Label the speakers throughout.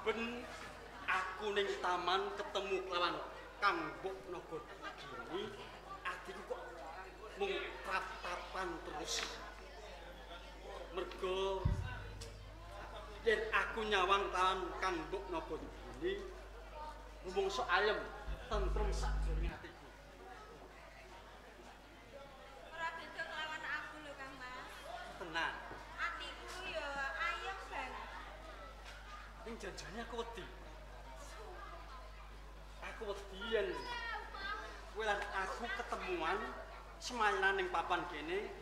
Speaker 1: Saben aku ning taman ketemu kelawan Kang Mbok Nagagini, atiku kok mung trap-trapan terus. Mergo yen aku nyawang kelawan Kang Mbok Nagagini, rumangsa ayem tentrem sakjroning atiku.
Speaker 2: Ora beda kelawan aku lho Kang Mas.
Speaker 1: Tenan.
Speaker 2: Atiku ya ayem banget.
Speaker 1: Ning janjane aku wedi. Aku wedi yen kowe lan aku ketemuan semayanan ning papan kene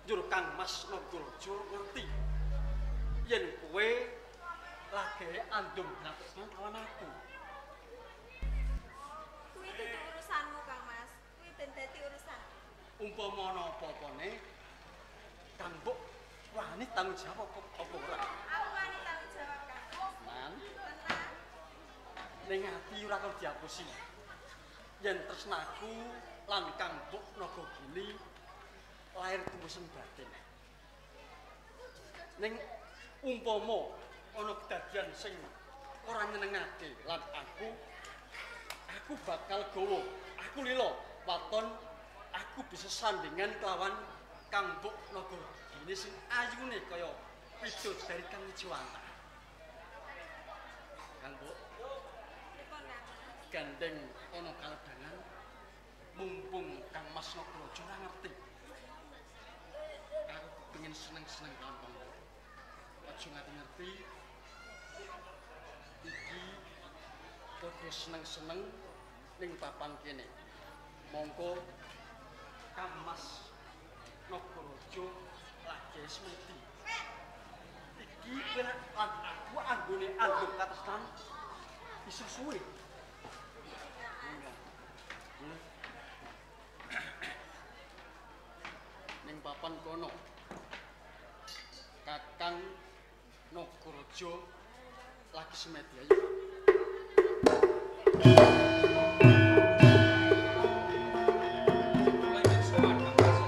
Speaker 1: njur Kang Mas Nagaraja ngerti yen kowe lagi andum gratesnan lawan aku.
Speaker 2: Kuwi dudu urusanmu Kang Mas. Kuwi ben dadi urusan.
Speaker 1: Umpama ana apa-apane Kang Mbok wani tanggung jawab apa ora?
Speaker 2: Aku wani tanggung jawab Kang Mas.
Speaker 1: Tenan.
Speaker 2: Tenan.
Speaker 1: Ning ati ora kang diapusi. Yen tresnaku lan Kang Mbok Nagagini lair tumbuh batin. Ning umpama ana kedadian sing ora nyenengake lan aku bakal gawa, aku lila waton aku bisa sandingan kelawan Kang Mbok Nagagini sing ayune kaya widodari kang Wijiwanta. Kang Mbok,
Speaker 2: Pripun Kang Mas?
Speaker 1: Gandeng ana kaledangan mumpung Kang Mas Nagaraja ora ngerti. Aku kepengin seneng-seneng kelawan Kang Mbok. Aja nganti ngerti iki padha seneng-seneng ning papan kene. Mongko Kang Mas Nagaraja lagi semedi. Iki kowe lan aku anggone anggep katresnan bisa suwe. Ning papan kono Kakang Nagaraja lagi semedi. Ayo.
Speaker 3: Lanjut sowan Kang Mas.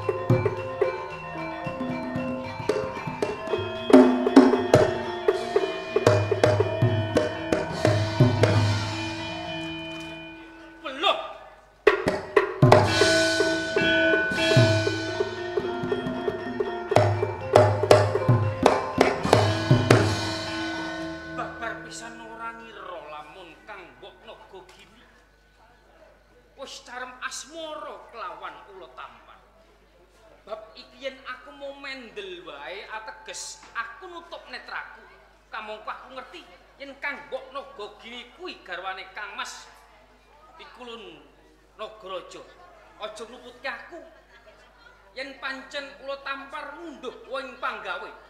Speaker 3: Belum. Babar pisan ora ngira lamun Kang Mbok Nagagini wis carem asmara kelawan ula tampar. Bab iki yen aku mau mendel wae ateges aku nutup netraku. Kamangka aku ngerti yen Kang Mbok Nagagini kuwi garwane Kang Mas Pikulun Nagaraja. Aja ngluputke aku. Yen pancen ula tampar ngunduh ing panggawe.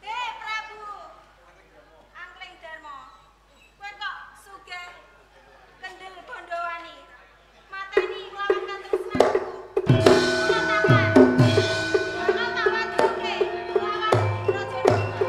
Speaker 2: Hei Prabu Angling Darma, kowe kok sugih kendel Bondowani? Mateni lawan katresnanku. Ula tampar. Bakal tak wadulke lawan Raja Naga.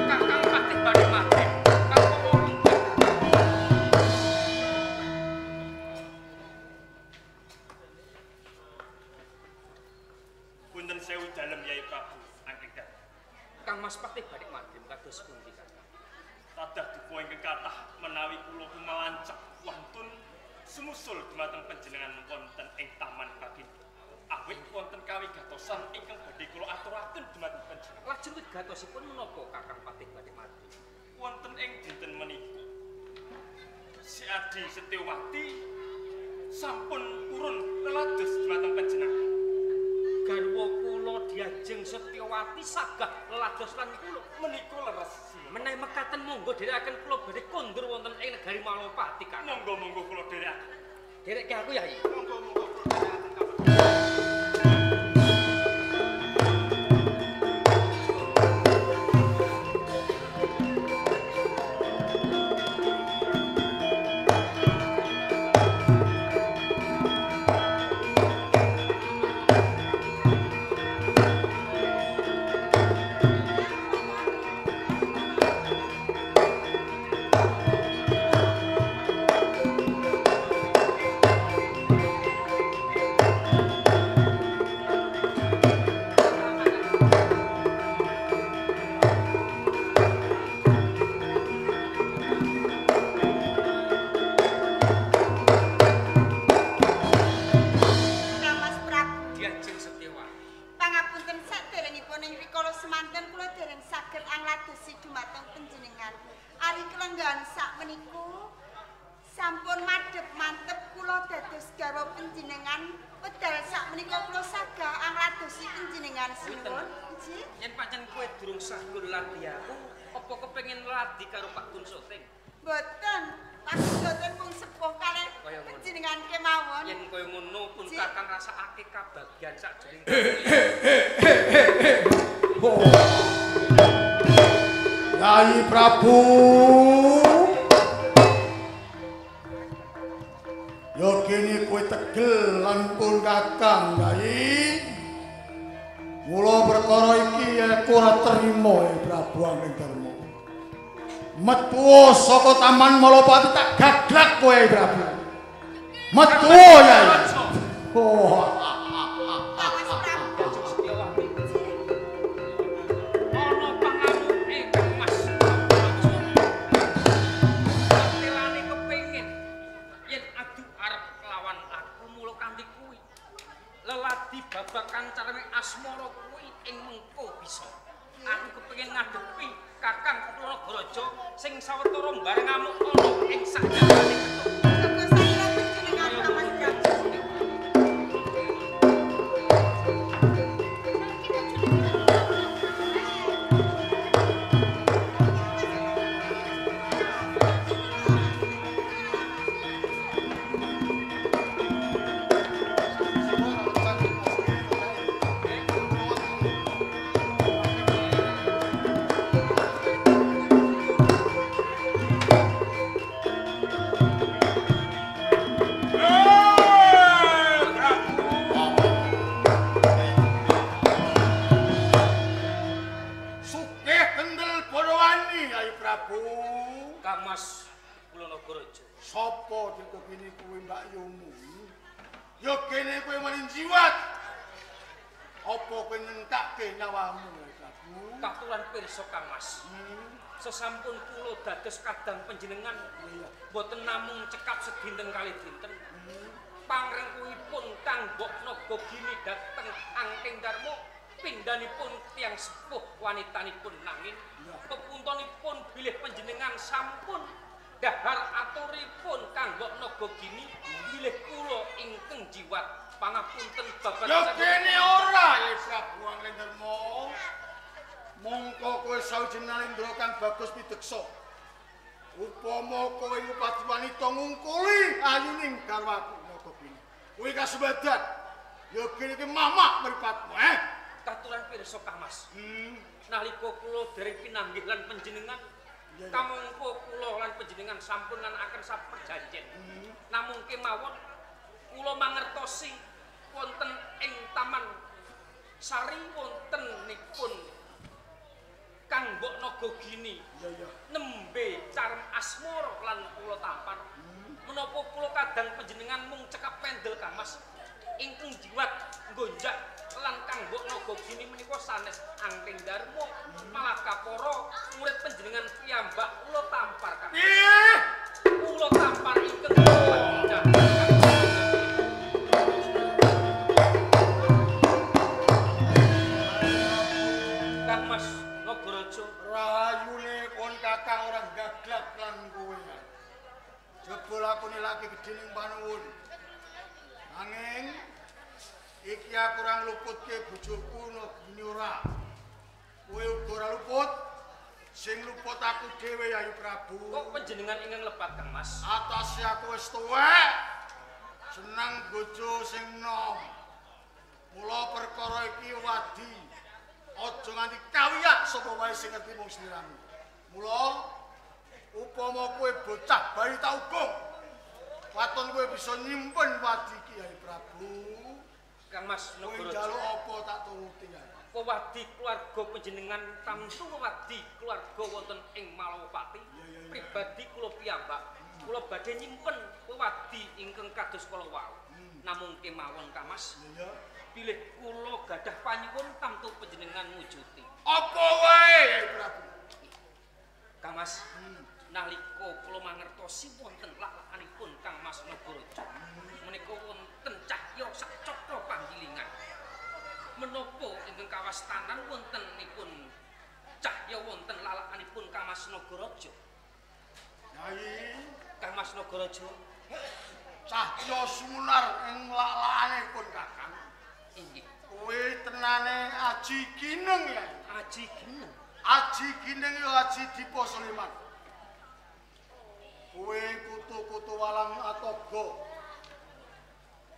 Speaker 3: Kakang Patih badhe madhep. Kang Purwo.
Speaker 4: Punten sewu dalem Yai Prabu Angling Darma.
Speaker 3: Kang Mas Patih badhe madhep kados pundi Kakang?
Speaker 4: Tadah duka ingkang kathah menawi kula kumalancak wantun sumusul dumateng panjenengan wonten ing taman baginda. Awit wonten kawigatosan ingkang badhe kula aturaken dumateng panjenengan.
Speaker 3: Lajeng Wigatosipun menapa Kakang Patih badhe madri?
Speaker 4: Wonten ing dinten menika Si Adi Setyawati sampun purun lelados dumateng panjenengan.
Speaker 3: Garwa kula Diajeng Setyawati sagah lelados lan kula
Speaker 4: menika leres.
Speaker 3: Menawi mekaten monggo dherekaken kula badhe kondur wonten ing negari Malapati, Kang.
Speaker 4: Monggo-monggo kula dherekaken.
Speaker 3: Dherekke aku ya, Yai.
Speaker 1: Monggo-monggo kula dherekaken.
Speaker 5: Yai Prabu, yo kene kowe tegel lan pun kakang Yai. Mula perkara iki aku ora trima ya Prabu Angling Darma. Metu saka Taman Malapati tak gaglak kowe Prabu. Metu Yai. Oh.
Speaker 3: Babakan carane asmara kuwi ing mengko bisa. Aku kepengin ngadepi Kakang Purwagaraja sing sawetara bareng ngamuk ana ing sakjane ketuk.
Speaker 2: Jaga salira panjenengan Mas Prabu.
Speaker 3: Kang Mas. Sesampun kula dados kadang panjenengan mboten namung cekap sedinten kali dinten. Pangrengkuhipun Kang Mbok Nagagini dhateng Angking Darma pindhanipun tiyang sepuh wanitanipun nanging pepuntonipun bilih panjenengan sampun dahar aturipun Kang Mbok Nagagini bilih kula ingkang jiwat pangapunten babar.
Speaker 5: Ya kene ora ya Prabu Angling Darma. Mongko kowe sawijining nalendra kang bagus pideksa. Upama kowe ngupadi wanita ngungkuli ayuning garwaku Nagagini. Kowe kasembadan. Ya kene iki mamak mripatmu, eh.
Speaker 3: Katuran pirsa Kang Mas. Nalika kula dereng pinanggih lan panjenengan, kamangka kula lan panjenengan sampun nganakaken saperjanjen. Namung kemawon kula mangertosi wonten ing Taman Sari wontenipun Kang Mbok Nagagini nembe carem asmara lan kula tampar. Menapa kula kadang panjenengan mung cekap pendel Kang Mas ingkang jiwat nggonjak lan Kang Mbok Nagagini menika sanes Angling Darma malah kapara murid panjenengan piyambak kula tampar Kang. Kula tampar ingkang jiwat. Kang Mas
Speaker 5: lakone lagi gedhe ning panuwun. Nanging iki aku ora ngluputke bojoku Nagini ora. Kowe uga ora luput. Sing luput aku dhewe Yayi Prabu.
Speaker 3: Kok panjenengan ingkang lepat Kang Mas?
Speaker 5: Atase aku wis tuwek. Seneng bojo sing enom. Mula perkara iki wadi. Aja nganti kawiyak sapa wae sing ngerti mung sliramu. Mula upama kowe bocah bayi tak ugung, waton kowe bisa nyimpen wadi iki Yayi Prabu.
Speaker 3: Kang Mas
Speaker 5: Kowe
Speaker 3: Nagaraja.
Speaker 5: njaluk apa tak turuti Yayi.
Speaker 3: Wewadi keluarga panjenengan tamtu wewadi keluarga wonten ing Malawapati. Pribadi kula piyambak, kula badhe nyimpen wewadi ingkang kados kala wau. Namung kemawon Kang Mas,
Speaker 5: Iya.
Speaker 3: bilih kula gadah panyuwun tamtu panjenengan mujuti.
Speaker 5: Apa wae Yayi Prabu?
Speaker 3: Kang Mas, nalika kula mangertosi wonten lak-lakanipun Kang Mas Nagaraja, menika wonten cahya sak cakra panggilingan. Menapa ingkang kawastanan wontenipun cahya wonten lalakanipun Kang Mas Nagaraja?
Speaker 5: Yayi,
Speaker 3: Kang Mas Nagaraja,
Speaker 5: cahya sumunar ing lak-lakane pun Kakang.
Speaker 3: Inggih.
Speaker 5: Kowe tenane Aji Gineng ya.
Speaker 3: Aji Gineng.
Speaker 5: Aji Gineng ya Aji Dipa Sulaiman. Kowe kutu-kutu walang atoga.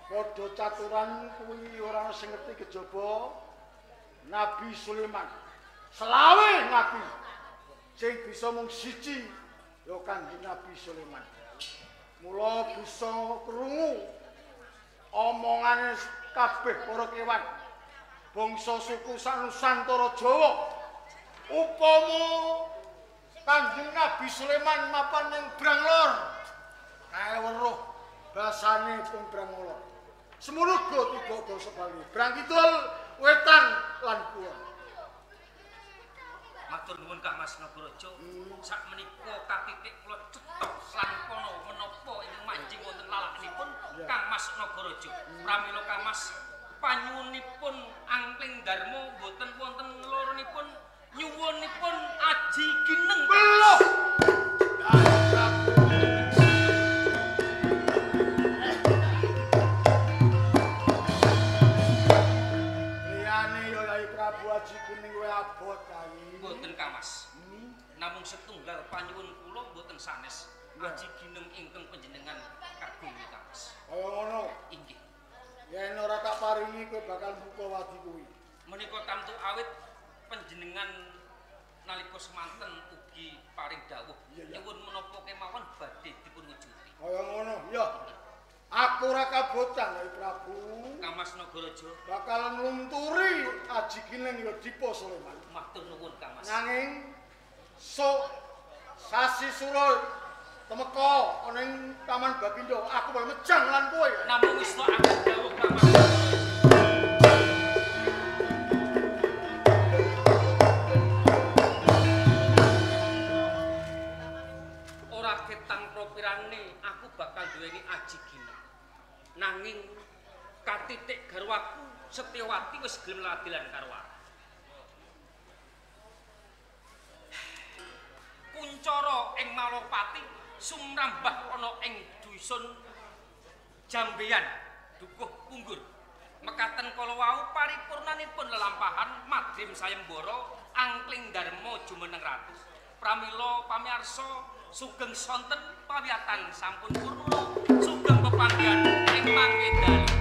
Speaker 5: Padha caturan kuwi ora ana sing ngerti kejaba Nabi Sulaiman. Selawe nabi sing bisa mung siji ya Kanjeng Nabi Sulaiman. Mula bisa krungu omongane kabeh para kewan. Bangsa suku sak Nusantara Jawa. Upama Kanjeng Nabi Sulaiman mapan ning Branglor, kae weruh basane ping Branglor. Semono uga tiba basa Bali. Brang Kidul, Wetan lan Kulon.
Speaker 3: Matur nuwun Kang Mas Nagaraja. Sakmenika katitik kula cetha lan kono menapa ingkang manjing wonten lalakanipun Kang Mas Nagaraja. Pramila Kang Mas panyuwunipun Angling Darma boten wonten loronipun nyuwunipun Aji Gineng.
Speaker 5: Beloh. Yayi Prabu. Liyane ya Yayi Prabu Aji Gineng kowe abot kae.
Speaker 3: Mboten Kang Mas. Namung setunggal panyuwun kula mboten sanes. Aji Gineng ingkang panjenengan kagungi Kang Mas.
Speaker 5: Kaya ngono.
Speaker 3: Inggih.
Speaker 5: Yen ora tak paringi kowe bakal buka wadi kuwi.
Speaker 3: Menika tamtu awit panjenengan nalika semanten ugi paring dawuh nyuwun menapa kemawon badhe dipun wujuti.
Speaker 5: Kaya ngono, ya. Aku ora kabotan Yayi Prabu.
Speaker 3: Kang Mas Nagaraja
Speaker 5: Bakal nglunturi Aji Gineng ya Dipa Sulaiman.
Speaker 3: Matur nuwun Kang Mas.
Speaker 5: Nanging sok sasi sura temeka ana ing Taman Bagindo, aku bakal mejang lan kowe.
Speaker 3: Namung wis tok aku dawuh Kang Mas. Ora ketang propirane aku bakal duweni Aji Gineng. Nanging katitik garwaku Setyawati wis gelem ladilan karo aku. Kuncara ing Malapati sumrambah ana ing dusun Jambeyan Dukuh Punggur. Mekaten kala wau paripurnanipun lelampahan Madrim Sayembara Angling Darma jumeneng ratu. Pramila pamirsa sugeng sonten pawiyatan sampun purna, sugeng pepanggihan ing mangke dalu.